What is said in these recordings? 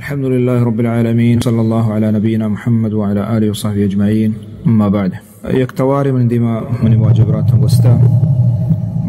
الحمد لله رب العالمين، صلى الله على نبينا محمد وعلى آله وصحبه أجمعين. أما بعد. یک توارے من دیما منی واجہ براتاں گوستا۔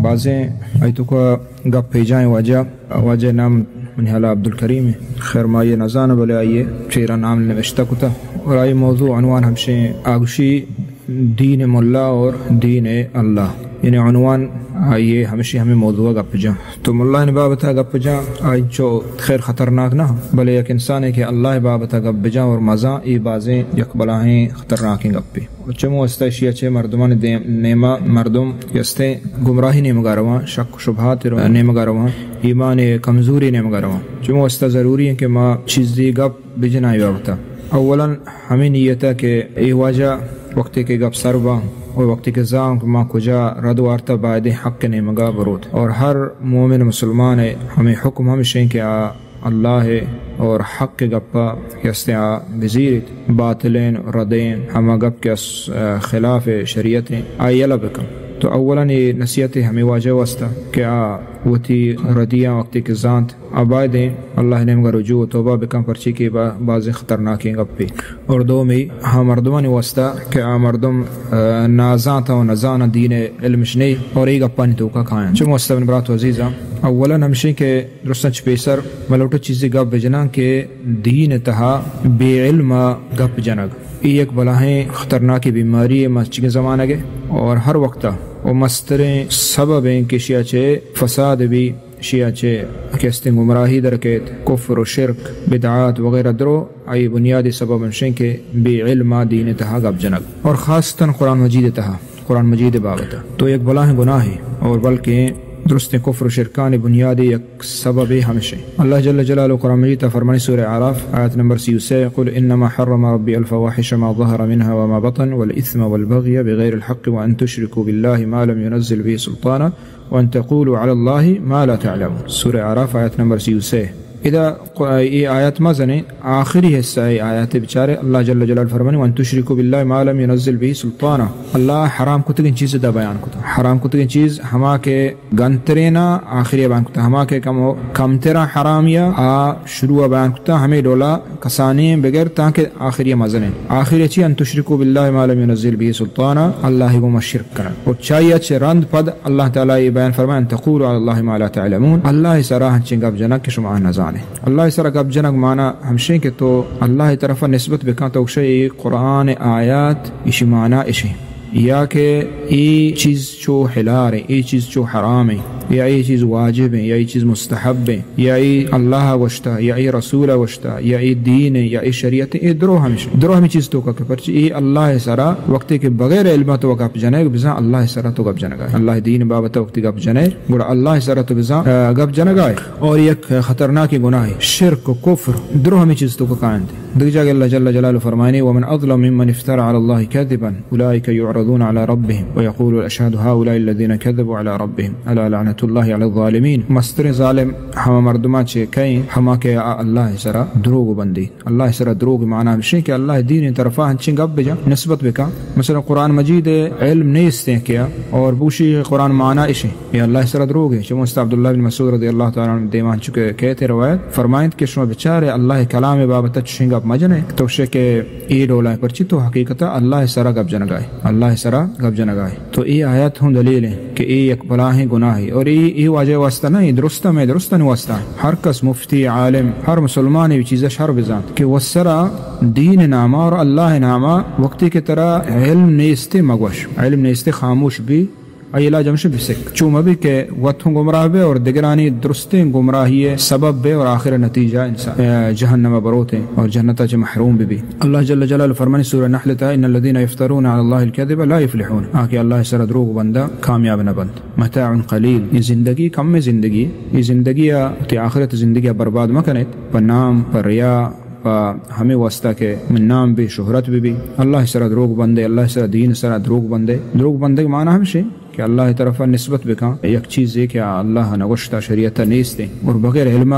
بازیں آئی توکا گپ پیجائیں واجہ، واجہ نام منی حالا عبدالکریم ہے۔ خیر ما یہ نزانہ بلے آئیے چیرا نام نوشتہ کتا۔ اور آئی موضوع عنوان ہمشیں آگوشی دین ملا اور دین اللہ، یعنی عنوان آئیے ہمشی ہمیں موضوع گپ جاں۔ تو ملا نے بابتا گپ جاں، آئی چو خیر خطرناک نہ، بلے یک انسانے کہ اللہ بابتا گپ بجاں اور مزاں، ای بازیں یک بلاہیں خطرناکیں گپے۔ چمو استا اشیا چہ مردمان دیم، نیما مردم یستیں گمراہی نیمگا رواں، شک و شبہات نیمگا رواں، ایمان کمزوری نیمگا رواں۔ چمو استا ضروری ہے کہ ما چیزی گپ بجنائی بابتا۔ اولاً ہمیں نیت ہے کہ اے واجہ وقتی کہ گپ سر باں اور وقتی کہ زان کہ ما کجا رد وارتا بایدیں حق نیمگا بروت۔ اور ہر مومن مسلمان ہے ہمیں حکم ہمشیں کہ آ اللہ ہے اور حق گپا یستیں آ بزیریت، باطلیں ردیں ہما گپ کہ اس، آ، خلاف شریعت ہیں، آ یلہ بکن۔ تو اولاً یہ نصیحت ہمیں واجہ واسطہ کہ آ وتی ردیاں وقتی کہ زانت، آ بایدیں اللہ نیمگا رجوع و توبہ بکن، پرچی کہ با-، بازیں خطرناکیں گپے۔ اور دومی، ہاں مردمانی واسطہ کہ آ مردم، آ، نازانت و نزانت دین علمش نہیں اور ای گپانی توکا کھائیں۔ چمو استا من برات و عزیزاں، اولاً ہمشیں کہ درستاں چہ پیسر من لوٹو چیزی گپ بجناں کہ دین تہا بے علم گپ جنگ ای یک بلاہیں خطرناکیں بیماری ہے مرچیگیں زمانگے اور ہر وقتا و مستریں سبب ہیں کہ اشیا چہ فساد بھی، اشیا چہ کہ استیں گمراہی در کیت، کفر و شرک، بدعات وغیرہ درو، آئی بنیادی سبب ہمشیں کہ بے علما دین تہا گپ جنگ اور خاصتاً قرآن مجید تہا، قرآن مجید بابت تو یک بلاہیں گناہے اور بلکہ درستیں کفر و شرکانی بنیادی یک سبب ہمشیں۔ اللہ جل جلالہ قرآن مجید تہا فرمانی سورہ اعراف آیت نمبر سی و سے، قل انما حرم ربی الفواحش ما ظهر منها وما بطن والاثم والبغي بغیر الحق وان تشركوا بالله ما لم ينزل به سلطانا وأن تقولوا على الله ما لا تعلمون۔ سورہ اعراف آیت نمبر سی و سے۔ ادا ق-، اے آیت ما زنے آخری حصہ اے آیت بچارے اللہ جل جلالہ فرمانی، وأن تشركوا بالله ما لم ينزل به سلطانا۔ اللہ حرام کتگیں چیز دا بیان کتا۔ حرام کتگیں چیز ہما کہ گنترینا آخری بیان کتا۔ ہما کہ کم، کمترا حرامیا آ شروع بیان کتا۔ ہمیں ڈولا کسانیں بگر تاکہ آخری مزنیں۔ آخری چی؟ ان تشرکوا باللہ ما لم ينزل به سلطانا، اللہ گوما شرک کنگ۔ و چاہیے چہ رند پد اللہ تعالی یہ بیان فرمائے، ان تقولوا علی اللہ ما لا تعلمون، اللہ سرا ہنچیں گپ جنگ کہ شما نزانے۔ اللہ سرا گپ جنگ معنی ہمشیں کہ تو اللہ طرف نسبت بکن تو گشے اے قرآن آیات اشی معنی اشیں۔ یا کہ اے چیز چو حلال ہیں، اے چیز چو حرام ہیں، یا اے چیز واجب ہیں، یا اے چیز مستحب ہیں، یا اے اللہ گوشتا، یا اے رسول گوشتا، یا اے دین ہیں، یا اے شریعت ہیں، اے درو ہمیش، درو ہمیں چیز تو کا کہ پرچی اے اللہ سرا وقتی کہ بغیر علم تو گپ جنے، بزاں اللہ سرا تو گپ جنگا۔ اللہ دین بابت وقتی گپ جنے، گڑا اللہ سرا تو بزاں، آ، گپ جنگا۔ اور یک خطرناک گناہ ہے، شرک و کفر، درو ہمیں چیز تو کا کائنت۔ دگہ جاگہ اللہ جل جلالہ فرمائنی، ومن اظلم ممن افترى على الله كذبا اولئك يعرضون على ربهم ويقول الاشهاد هؤلاء الذين كذبوا على ربهم الا لعنة الله على الظالمين۔ مستریں ظالم ہما مردماں چہ کئیں، ہما کہ آ اللہ سرا دروگ بندی۔ اللہ سرا دروگ معنی ہمشیں کہ اللہ دین طرفا ہنچیں گپ بجا نسبت بکا۔ مثلا قرآن مجید علم نیستیں کیا اور بوشی قرآن معنی اشیں۔ اے اللہ سرا دروگ ہے۔ چمو است عبداللہ بن مسعود رضی اللہ تعالی عنہ دیمان چکے کہتے روایت فرمائنت کہ شما بچارے اللہ کلام بابت چشیں گپ مجنے تو شے کہ اے ڈولا پرچی تو حقیقتا اللہ سرا گپ جنگائے، اللہ سرا گپ جنگائے۔ تو اے آیت ہوں دلیل ہیں کہ اے یک بلاہیں گناہی اور اے، اے واجہ واسطہ نہ، اے درستہ میں درستہ واسطہ۔ ہر کس مفتی، عالم، ہر مسلمان اے چیزا شر بزانت کہ وسرا دین ناما اور اللہ ناما وقتی کہ ترا علم نیستے مگوش، علم نیستے خاموش بھی، آئی علاج ہمشہ بسک۔ چو مبی کہ وت ہوں گمراہ بے اور دگرانی درستیں گمراہی سبب بے اور آخر نتیجہ انسان، اے، جہنم بروتے اور جنتا چہ محروم بی بی۔ اللہ جل جلالہ فرمانی سورہ نحل تا، ان الذين يفترون على الله الكذب لا يفلحون۔ آ کہ اللہ سر دروگ بندہ کامیاب نہ بند۔ متاع قلیل، یہ زندگی کم میں زندگی، یہ زندگی تی آخرت زندگی برباد مکنیت۔ پہ نام، پہ ریا، پہ ہمیں واسطہ کہ من نام بی، شہرت بی بی۔ اللہ سر دروگ بندے، اللہ سر دین سر دروگ بندے۔ دروگ بندے معنی ہمشے کہ اللہ طرفا نسبت بکاں یک چیزے کہ اللہ نگوشتا، شریعت نیستے اور بغیر علم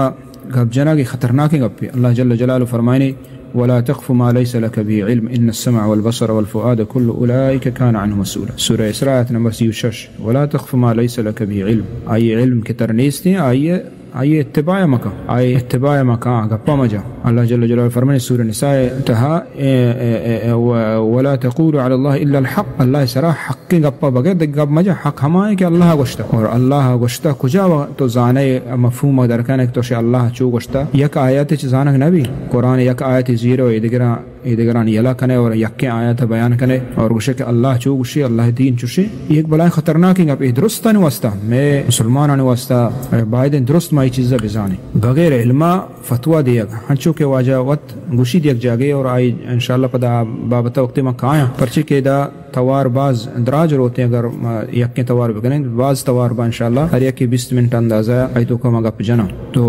گپ جنگ خطرناکیں گپے۔ اللہ جل جلالہ فرمائنی، ولا تقف ما ليس لك به علم ان السمع والبصر والفؤاد كل اولئك كان عنه مسؤولا۔ سورہ اسراء آیت نمبر سی و شش۔ ولا تقف ما ليس لك به علم، آئی علم کہ تر نیستے، آئی آئی اتباع مکن، آئی اتباع مکن، آ گپا مجا۔ اللہ جل جلالہ فرمائے سورہ نساء تہا، اے، اے، اے، اے، و-، ولا تقولوا علی اللہ الا الحق، اللہ سرا حقیں گپا بغیر دگہ گپ مجا۔ حق ہما ہے کہ اللہ گوشتا، اور اللہ گوشتا کجا و-، تو زانے مفہوم درکنے کہ تو شے اللہ چو گوشتا، یک آیت چ زانگ نبی، قرآن یک آیت زیرو اے دگراں اے دگران یلا کنے اور یکیں آیت بیان کنے اور گوشے کہ اللہ چو گوشی، اللہ دین چوشی۔ اے یک بلائیں خطرناکیں گپ، اے درستانی واسطہ، مئے مسلمانانی واسطہ، اے بایدیں درست ما اے چیزا بزانیں۔ بغیر علما فتویٰ دیگ، ہنچو کہ واجہ وت گوشی دیگ جاگے اور آئی انشاءاللہ پدا بابت وقتی ما کایاں، پرچے کہ دا توار باز دراج روتے، اگر ما یکیں توار بکنیں، باز توار با انشاءاللہ ہر یکے بیست منٹ اندازہ آئی توکا ما گپ جناں۔ تو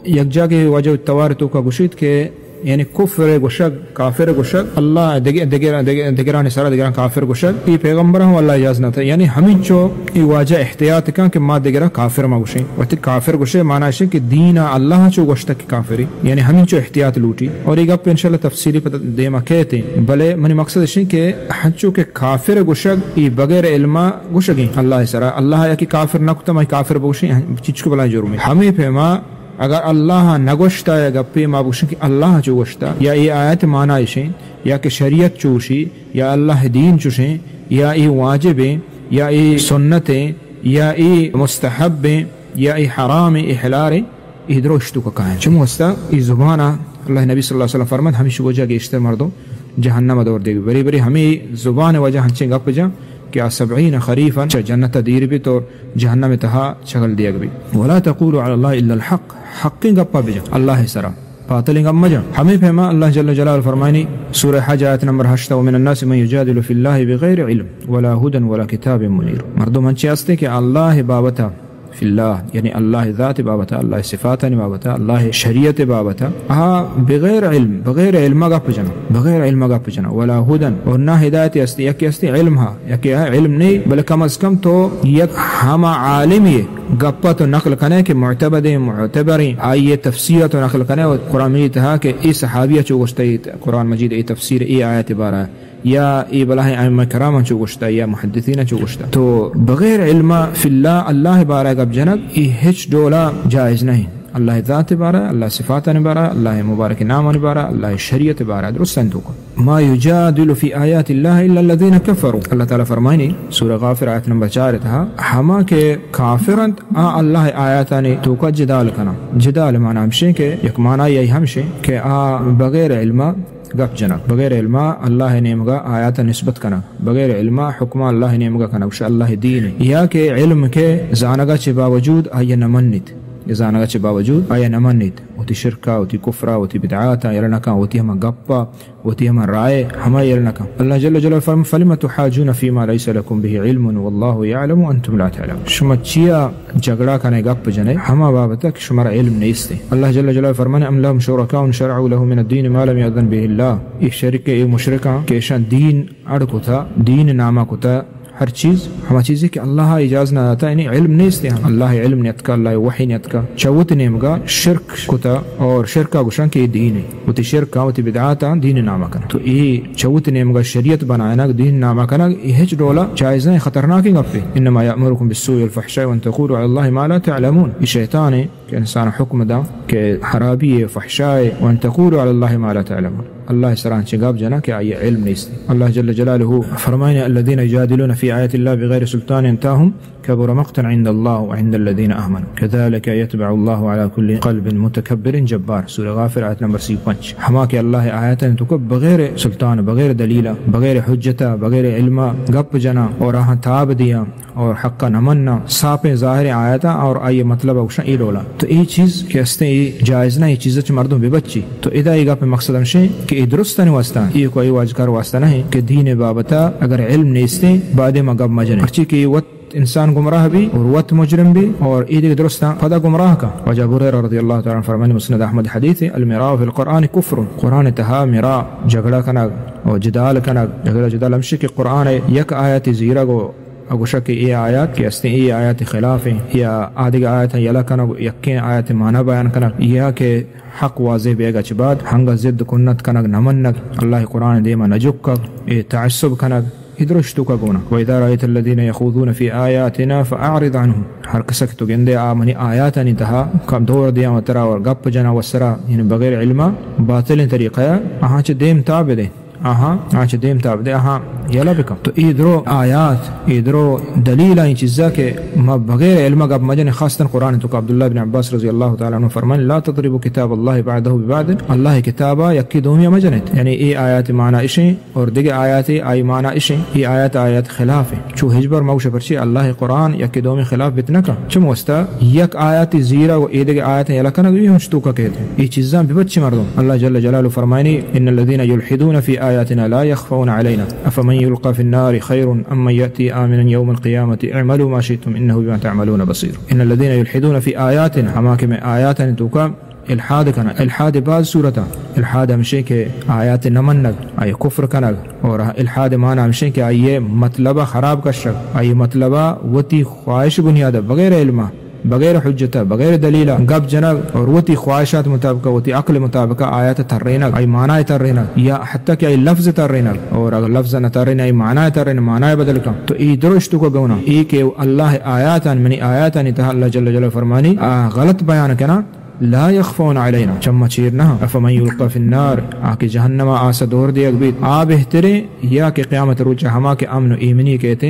یک جاگے واجہ توار توکا گوشیت کہ یعنی کفر گوشگ، کافر گوشگ، اللہ دگ-، دگر-، دگ-، دگرانی سرا دگران کافر گوشگ، اے پیغمبر ہم اللہ اجازت نہ تھا۔ یعنی ہمینچو اے واجہ احتیاط کن کہ ما دگران کافر ما گوشیں۔ وقتی کافر گوشے معنی اشیں کہ دین اللہ چو گوشتگ کہ کافری۔ یعنی ہمینچو احتیاط لوٹی۔ اور اے گپ انشاءاللہ تفصیلی پتہ دیما کہتے ہیں۔ بلے منی مقصد اشیں کہ ہنچو کہ کافر گوشگ اے بغیر علما گوشگیں اللہ سرا۔ اللہ یا کہ کافر نہ کتا، ما کافر بگوشیں، چیچکو بلائیں جرمے۔ ہمیں پیما اگر اللہ نہ گوشتا یا گپے ما بگوشیں کہ اللہ چو گوشتا یا اے آیت معنی اشیں یا کہ شریعت چوشی یا اللہ دین چوشیں یا اے واجبیں یا اے سنتیں یا اے مستحبیں یا اے حرامیں، اے حلالیں، اے دروشتو کا کائیں۔ چمو ہستا اے زبانا اللہ نبی صلی اللہ علیہ وسلم فرمت، ہمیش وجہ گیشتر مردم جہنم دور دیگ۔ بری بری ہمیں زبان وجہ ہنچیں گپ جاں کہ آ سبعین خریفا چہ جنت دیر بیت اور جہنم تہا چگل دیگ بیت۔ ولا تقولوا علی اللہ الا الحق، حقیں گپا بجن اللہ سرا، باطلیں گپ مجن۔ ہمیں پیما اللہ جل جلالہ فرمائنی سورہ حج آیت نمبر ہشت، ومن الناس من یجادل فی اللہ بغیر علم ولا ہدی ولا کتاب منیر۔ مردم انچے ہستے کہ اللہ بابتا فی اللہ، یعنی اللہ ذات بابتا، اللہ صفاتانی بابتا، اللہ شریعت بابتا، آ بغیر علم، بغیر علم گپ جنا، بغیر علم گپ جنا، ولا ہدی، اور نہ ہدایت استی، یکی استی علم ہا، یکی ہا علم نہیں، بلے کم از کم تو یک ہما عالمی گپا تو نقل کنے کہ معتبدیں، معتبریں، آئی تفسیر تو نقل کنے اور قرآن مجید تہا کہ اے صحابیہ چو گوشتا، قرآن مجید اے تفسیر اے آیت بارہ یا اے بلاہیں ائمہ کرام چو گوشتا یا محدثین چو گوشتا۔ تو بغیر علم فی اللہ، اللہ بارہ گپ جنگ، اے ہچ ڈولا جائز نہیں۔ اللہ ذات بارہ، اللہ صفاتان بارہ، اللہ مبارک نامان بارہ، اللہ شریعت بارہ، درستان تو کو۔ ما یجادل فی آیات اللہ الا الذین کفروا۔ اللہ تعالی فرمائنی سورہ غافر آیت نمبر چار تہا، ہما کہ کافر انت، آ اللہ آیاتانی توکا جدال کنا۔ جدال معنی ہمشیں کہ یک معنی یہی ہمشیں کہ آ بغیر علم گپ جنگ، بغیر علما اللہ نیمگا آیات نسبت کنگ، بغیر علما حکم اللہ نیمگا کنگ، گوشگ اللہ دین۔ یا کہ علم کہ زانگا چہ باوجود آئی نہ منیت، زانگا چہ باوجود آئی نہ منیت، وتی شرکا، وتی کفرا، وتی بدعاتا یل نہ کن، وتی ہما گپا، وتی ہما رائے ہما یل نہ کن۔ اللہ جل جلالہ فرم، فلم تحاجون فیما لیس لکم به علم واللہ یعلم وانتم لا تعلمون۔ شما چیا جھگڑا کنے، گپ جنے ہما بابت کہ شمارا علم نیست۔ اللہ جل جلالہ فرمانے، ام لهم شرکاء شرعوا له من الدین ما لم یأذن به اللہ۔ اے شرک، اے مشرکاں کہ اشاں دین اڑ کتا، دین نامہ کتا ہر چیز، ہما چیزے کہ اللہ اجازت نہ داتا، یعنی علم نیست، اللہ علم نیتکا، اللہ وحی نیتکا، چوت نیمگا شرک کتا اور شرکا گوشاں کہ اے دین ہے۔ وتی شرکاں، وتی بدعاتاں دین نامہ کنگ۔ تو اے چوت نیمگا شریعت بنائنگ، دین نامہ کنگ، اے ہچ ڈولا جائز نہیں، خطرناکیں گپے۔ انما یأمرکم بالسوء والفحشاء وان تقولوا علی اللہ ما لا تعلمون۔ اے شیطان ہے کہ انسان حکم دا کہ خرابی ہے، فحشاء ہے، وان تقولوا علی اللہ ما لا تعلمون۔ اللہ سرا انچیں گپ جنا کہ آئی علم نیست۔ اللہ جل جلالہ فرمائنے، الذین یجادلون فی آیات اللہ بغیر سلطان اتاهم کبر مقتا عند اللہ وعند الذین آمنوا کذلک یطبع اللہ علی کل قلب متکبر جبار۔ سورہ غافر آیت نمبر سی و پنچ۔ ہما کہ اللہ آیاتاں توکا بغیر سلطان، بغیر دلیلا، بغیر حجتا، بغیر علما گپ جنا اور آہاں تاب دیا اور حقا نہ مننا، صافیں ظاہریں آیاتاں اور آئی مطلب گوشاں اے ڈولا۔ تو اے چیز کہ استیں اے جائز نہ، اے چیز چہ مردم ببچی۔ تو ادا اے گپ مقصد ہمشیں کہ اے درستانی واسطہ، اے کوئی واجکار واسطہ نہیں کہ دین بابتا اگر علم نیستیں، بعد ما گپ مجنے۔ پرچی کہ اے وت انسان گمراہ بی اور وت مجرم بی اور اے دگہ درستاں پدا گمراہ کا۔ واجہ ابو ہریرہ رضی اللہ تعالی عنہ فرمانی، مسند احمد حدیث، المراء فی القرآن کفر، قرآن تہا مراء، جھگڑا کنگ اور جدال کنگ، جھگڑا جدال ہمشی کہ قرآن یک آیت زیرگ و گوشگ کہ اے آیات کہ استیں اے آیات خلاف ہیں یا آ دگہ آیات یلا کنگ، یکیں آیات معنی بیان کنگ یا کہ حق واضح بیگا چہ بعد ہنگا ضد کنت کنگ نہ منگ، اللہ قرآن دیما نہ جھکگ، اے تعصب کنگ، اے درو اشی توکا گون اَنت. وَإِذَا رَأَيْتَ الَّذِينَ يَخُوضُونَ فِي آيَاتِنَا فَأَعْرِضْ عَنْهُمْ. ہر کس کہ تو گندے آ منی آیاتانی تہا کم دور دیاں وترا اور گپ جناں وسرا، یعنی بغیر علما باطلیں طریقہ ءَ، آہاں چہ دیم تاب دے. آہاں، آہاں چہ دیم تاب دے، آہاں یلہ بکن. تو اے درو آیات، اے درو دلیل، اے چیزا کہ ما بغیر علما گپ مجنیں، خاصتاً قرآن توکا عبداللہ بن عباس رضی اللہ تعالیٰ عنہ فرمائیں: لا تضربوا كتاب الله بعضه ببعض. اللہ کتابا یکی دومی مجنت. یعنی اے آیات معنی اشیں اور دگہ آیات آئی معنی اشیں. اے آیات آیات خلاف ایں. چو ہچبر مگوش پرچی اللہ قرآن یکی دومی خلاف بیت نہ کن. چم واسطہ یک آیاتی زیرا و اے دگہ آیات یلہ کنگ، اے ہنچ توکا کیت. اے چیزاں ببچی مردم. اللہ جل جلالہ فرمائنی: إن الذين يلحدون في آياتنا لا يخفون علينا أفمن يلقى في النار خير أم من يأتي آمنا يوم القيامة اعملوا ما شئتم إنه بما تعملون بصير. إن الذين يلحدون في آياتنا، ہما کہ مئے آیاتانی توکا الحاد کنگ. الحاد باز صورتاں. الحاد ہمشیں کہ آیات نہ منگ، آئی کفر کنگ، اور الحاد معنی ہمشیں کہ آئی مطلب خراب کشگ، آئی مطلب وتی خواہش بنیاد بغیر علما، بغیر حجتا، بغیر دلیلا گپ جنگ اور وتی خواہشات مطابق، وتی عقل مطابق آیات ترینگ، آئی معنی ترینگ، یا حتی کہ آئی لفظ ترینگ، اور اگر لفظ نہ ترین، آئی معنی ترین، معنی بدل کن. تو اے درو اشی توکا گون اَنت. اے کہ اللہ آیاتان، منی آیاتانی تہا اللہ جل جلالہ فرمانی، آ غلط بیان کناں، لا يخفون علينا، چما چیر نہ. أفمن يلقى في النار، آ کہ جہنما آسا دور دیگ بیت، آ بہتریں، یا کہ قیامت روچا ہما کہ امن و ایمنی کیت،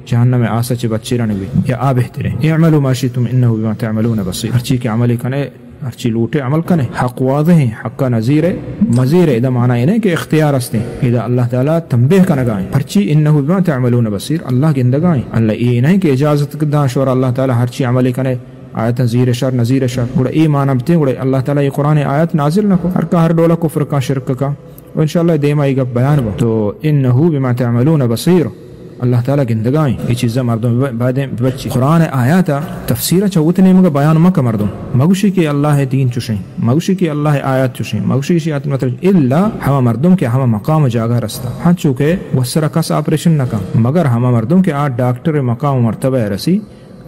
جہنم آسا چہ بچی رنگ بیت، یا آ بہتریں؟ اعملوا ما شئتم إنه بما تعملون بصير. ہرچی کہ عملی کنے، ہرچی لوٹے عمل کنے، حق واضح ایں، حقا نزیرے، مزیرے. ادا معنی اے نہ کہ اختیار استیں، ادا اللہ تعالیٰ تنبیہ کنگا ایں. پرچی؟ إنه بما تعملون بصير، اللہ گندگا ایں. اللہ اے نہ کہ اجازت داں شور اللہ تعالیٰ ہرچی عملی کنے، آیتاں زیر شر، نزیر شر. گڑا اے معنی بتیں، گڑا اللہ تعالیٰ اے قرآن آیت نازل نہ کو. ہر کا ہر ڈولا کفر کا، شرک کا. و انشاءاللہ دیما اے گپ بیان با. تو إنه بما تعملون بصير. اللہ تعالیٰ گندگا ایں. اے چیزا مردم ب-، بایدیں بچی. قرآن آیاتا تفسیرا چہ وت نیمگا بیان مکہ مردم. مگوشی کہ اللہ دین چوشیں. مگوشی کہ اللہ آیات چوشیں. مگوشی کہ آیات مطلب الا ہما مردم کہ ہما مقام جاگہ رستا. ہنچو کہ وسرا کس آپریشن نہ کن. مگر ہما مردم کہ آ ڈاکٹر مقام و مرتبہ رسی،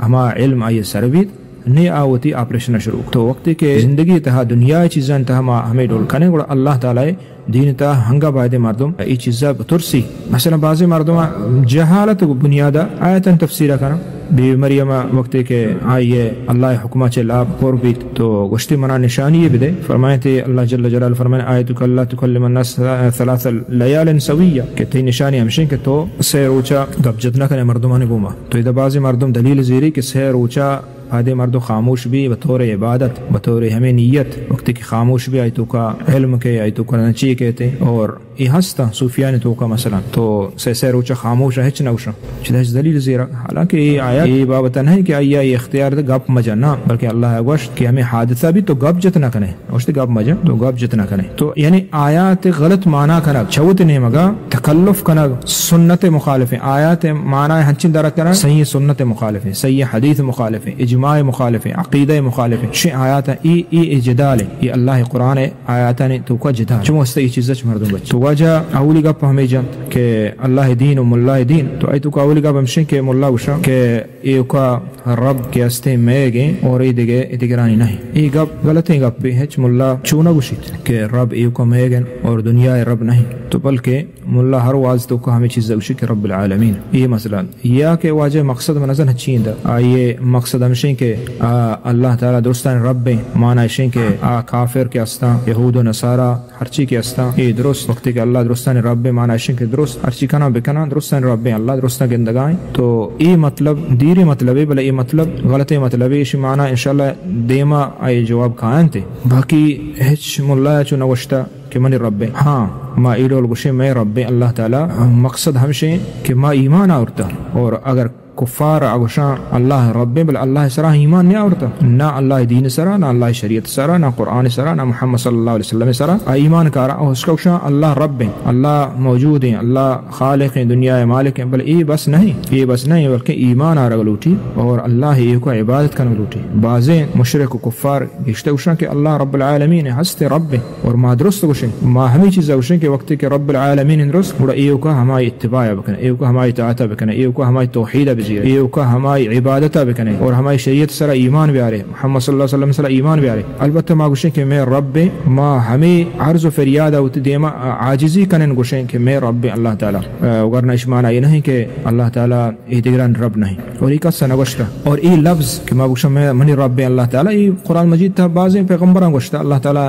ہما علم آئی سر بیت، نی آ وتی آپریشن شروع. تو وقتی کہ زندگی تہا، دنیا چیزاں تہا ما ہمے ڈول کنیں، گڑا اللہ تعالیٰ دین تہا ہنگا بایدیں مردم اے چیزا بترسی. مثلاً بعضی مردم جہالت بنیادا آیتاں تفسیر کنن. بی بی مریم وقتی کہ آئی اللہ حکمہ چہ لاپ پر بیت، تو گوشتی منا نشانی بدے. فرمائیتے اللہ جل جلالہ فرمائے: آیتک ألا تکلم الناس ثلاث لیال سویہ، کہ تئی نشانی ہمشیں کہ تو سے روچا گپ جت نہ کنے مردمانی گوما. تو ادا بعضی مردم دلیل زیری کہ سے روچا پادے مردم خاموش بی بطور عبادت، بطور ہمیں نیت، وقتی کہ خاموش بی آئی توکا علم کے، آئی توکا نچی کہتے، اور اے ہستاں صوفیانی توکا مثلاً، تو سے سے روچا خاموش ہچ نہ گوشاں. چدا ہچ دلیل زیرا. حالانکہ اے آیت اے بابت نہیں کہ آئی اے اختیار دے گپ مجن، نہ، بلکہ اللہ گوشت کہ ہمیں حادثہ بی تو گپ جت نہ کنے. اوشتے گپ مجن، تو گپ جت نہ کنے. تو یعنی آیات غلط معنی کنگ، چوت نیمگا تکلف کنگ، سنت مخالفیں. آیات معنی ہنچین درک کنگ، صحیح سنت مخالفیں، صحیح حدیث مخالفیں، اجماع مخالفیں، عقیدہ مخالفیں. شی آیات ای، ای، ای جدال، ای اللہ قرآن آیاتانی توکا جدال. چون واسطہ ای چیزا چ مردم بچ. تو واجہ اولی گپ ہمیں جنت کہ اللہ دین و ملا دین. تو ای توکا اولی گپ ہمشیں کہ ملا گوشاں کہ ایوکا رب کہ استیں میگیں اور اے دگہ، اے دگرانی نہیں. اے گپ غلطیں گپے. ہچ ملا چو نہ گوشیت کہ رب ایوکا میگن اور دنیا رب نہیں. تو بلکہ ملا ہر واز توکا ہمیں چیز گوشی کہ رب العالمین. اے مسئلہ یا کہ واجہ مقصد من نزن چین دا. آئیے مقصد ہمشیں کہ آ اللہ تعالی درستان رب ہیں. معنی اشیں کہ آ کافر کہ استاں، یہود و نصارہ، ہرچی کہ استاں، اے درست. وقتی کہ اللہ درستانی رب، معنی اشیں کہ درست ہرچی کناں بکناں، درستانی رب، اللہ درستاں گندگائیں. تو اے مطلب دیریں مطلبے، بلے اے مطلب غلطیں مطلبے. اشی معنی انشاءاللہ دیما آئی جواب کاینتے. باقی ہچ ملا چو نوشتہ کہ منی رب. ہاں، ما اے ڈول گوشیں، مئے رب اللہ تعالی. مقصد ہمشیں کہ ما ایمان آورتا، اور اگر کفار آ گوشاں اللہ رب، بلے اللہ سرا ایمان نہ آورتا، نہ اللہ دین سرا، نہ اللہ شریعت سرا، نہ قرآن سرا، نہ محمد صلی اللہ علیہ وسلم سرا. آ ایمان کارا، او اس کا گوشاں اللہ رب ہیں، اللہ موجود ہیں، اللہ خالق ہیں، دنیا مالک ہیں. بلے اے بس نہیں، اے بس نہیں، بلکہ ایمان آرگ لوٹی اور اللہ ایوکا عبادت کنگ لوٹی. بازیں مشرک و کفار گشتہ گوشاں کہ اللہ رب العالمین ہیں، ہست رب ہیں، اور ما درست گوشاں ما ہمے چیز ءَ گوشیں کہ وقتی کہ رب العالمین اندرست، گڑا ایوکا ہمائی اتباع ءَ بکنے، ایوکا ہمائی اطاعت ءَ بکنے، ایوکا ہمائی توحید ءَ بزیرے، ایوکا ہمائی عبادت ءَ بکنے اور ہمائی شریعت سرا ایمان بیارے، محمد صلی اللہ علیہ وسلم سرا ایمان بیارے۔ البتہ ما گوشیں کہ مئے رب، ما ہمے عرض و فریاد ءَ وتی دیما عاجزی کنن گوشیں کہ مئے رب اللہ تعالی۔ ورنہ اش معنی اے نہیں کہ اللہ تعالی اے دگران رب نہیں۔ اور اے کس نہ گوشتا۔ اور اے لفظ کہ ما گوشاں مئے، منی رب اللہ تعالی، اے قرآن مجید تہا بازیں پیغمبراں گوشتا۔ اللہ تعالی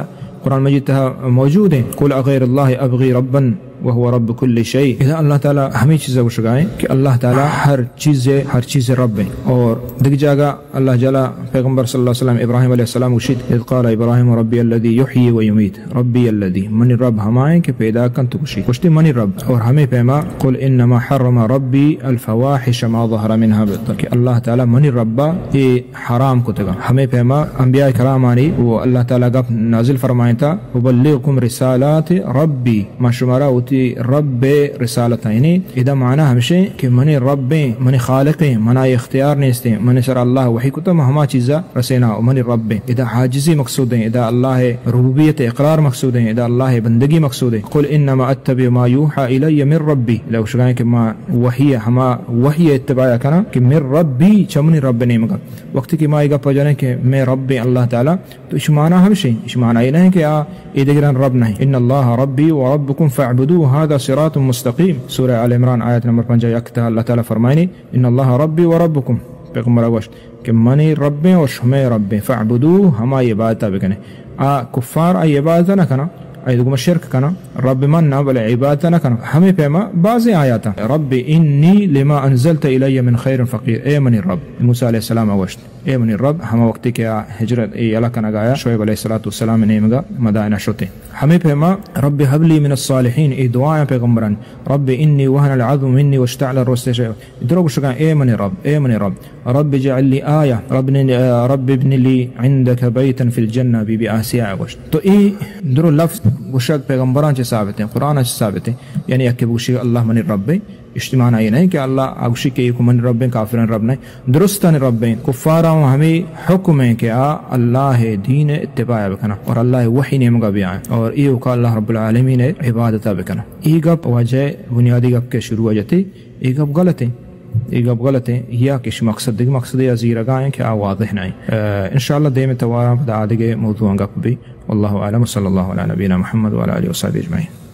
قرآن مجید تہا موجود ہیں، "قل اغیر اللہ ابغی ربا وهو رب كل شيء۔" ادا اللہ تعالی ہمے چیز گوشگا ہیں کہ اللہ تعالی ہر چیز، ہر چیز رب ہیں۔ اور دگہ جاگہ اللہ جلا پیغمبر صلی اللہ علیہ وسلم ابراہیم علیہ السلام گوشیت، "اذ قال ابراہیم ربی الذی یحیی و یمیت، ربی الذی"، منی رب ہمائیں کہ پیدا کنت و کشیت۔ گوشتی منی رب۔ اور ہمے پیما، "قل انما حرم ربی الفواحش ما ظهر منها"، کہ اللہ تعالی منی ربا اے حرام کتگا۔ ہمے پیما انبیاء کرامانی و اللہ تعالی گپ نازل فرمائنتا، "ابلغکم رسالات ربی"، ما شمارا وتی رب رسالت، یعنی ادا معنی ہمشیں کہ منی ربیں، منی خالقیں، منا اختیار نیستیں، منی سر اللہ وحی کتا، ما ہما چیزا رسینا و منی ربیں۔ ادا عاجزی مقصودیں، ادا اللہ ربوبیت اقرار مقصودیں، ادا اللہ بندگی مقصودیں۔ "قل انما اتبع ما یوحى الی من ربی"، ادا گوشگائیں کہ ما وحی، ہما وحی اتباع کناں کہ من ربی، چہ منی رب نیمگا۔ وقتی کہ ما اے گپ جنیں کہ مئے رب اللہ تعالی، تو اش معنی ہمشیں، اش معنی اے نہیں کہ آ اے دگران رب نہیں۔ "ان اللہ ربی و ربکم فاعبدوه هذا صراط مستقیم"، سورہ آل عمران آیت نمبر پنجاہ و یک تہا اللہ تعالی فرمائنی، "ان اللہ ربی و ربکم"، پیغمبر گوشت کہ منی ربیں اور شمئے ربیں، "فاعبدوه"، ہمائی عبادتا بکنے۔ آ کفار آئی عبادتا نہ کناں، آئی دگما شرک کناں، رب من نہ، بلے عبادتا نہ کناں۔ ہمے پیما بازیں آیاتاں، "رب انی لما انزلت الی من خیر فقیر"، اے منی رب، موسی علیہ السلام گوشت۔ اے منی رب، ہما وقتی کہ آ ہجرت، اے یلہ کنگا آیا، شعیب علیہ الصلوۃ والسلام نیمگا مدائنہ شتے۔ ہمے پیما، "رب هب لی من الصالحین"، اے دعایاں پیغمبران، "رب انی وهن العظم منی واشتعل الرأس شیبا"، درو گوشگا، اے منی رب، اے منی رب، "رب اجعل لی آیہ"، رب نی، "رب ابن لی عندک بیتا فی الجنہ"، بی بی آسیہ گوشت۔ تو اے درو لفظ گوشگ پیغمبران چہ ثابت ہیں، قرآن چہ ثابت ہیں، یعنی یکے بگوشی اللہ منی رب، اش معنی اے نہیں کہ اللہ آ گوشی کہ ایوک من رب ہیں، کافران رب نہیں، درستان رب ہیں۔ کفارا ہوں ہمے حکم ہیں کہ آ اللہ دین اتباع بکناں اور اللہ وحی نیمگا بیائیں اور ایوکا اللہ رب العالمین عبادتا بکناں۔ اے گپ واجہ بنیادی گپ کہ شروع جتے، اے گپ غلط ہیں، اے گپ غلط ہیں، یا کہ اش مقصد دگہ مقصد یا زیرگا ہیں کہ آ واضح نہیں۔ آ، انشاءاللہ دیم توارا پدا آ دگہ موضوع گپ بی۔ واللہ اعلم، صلی اللہ علی نبینا محمد وعلی آلہ وصحبہ اجمعین۔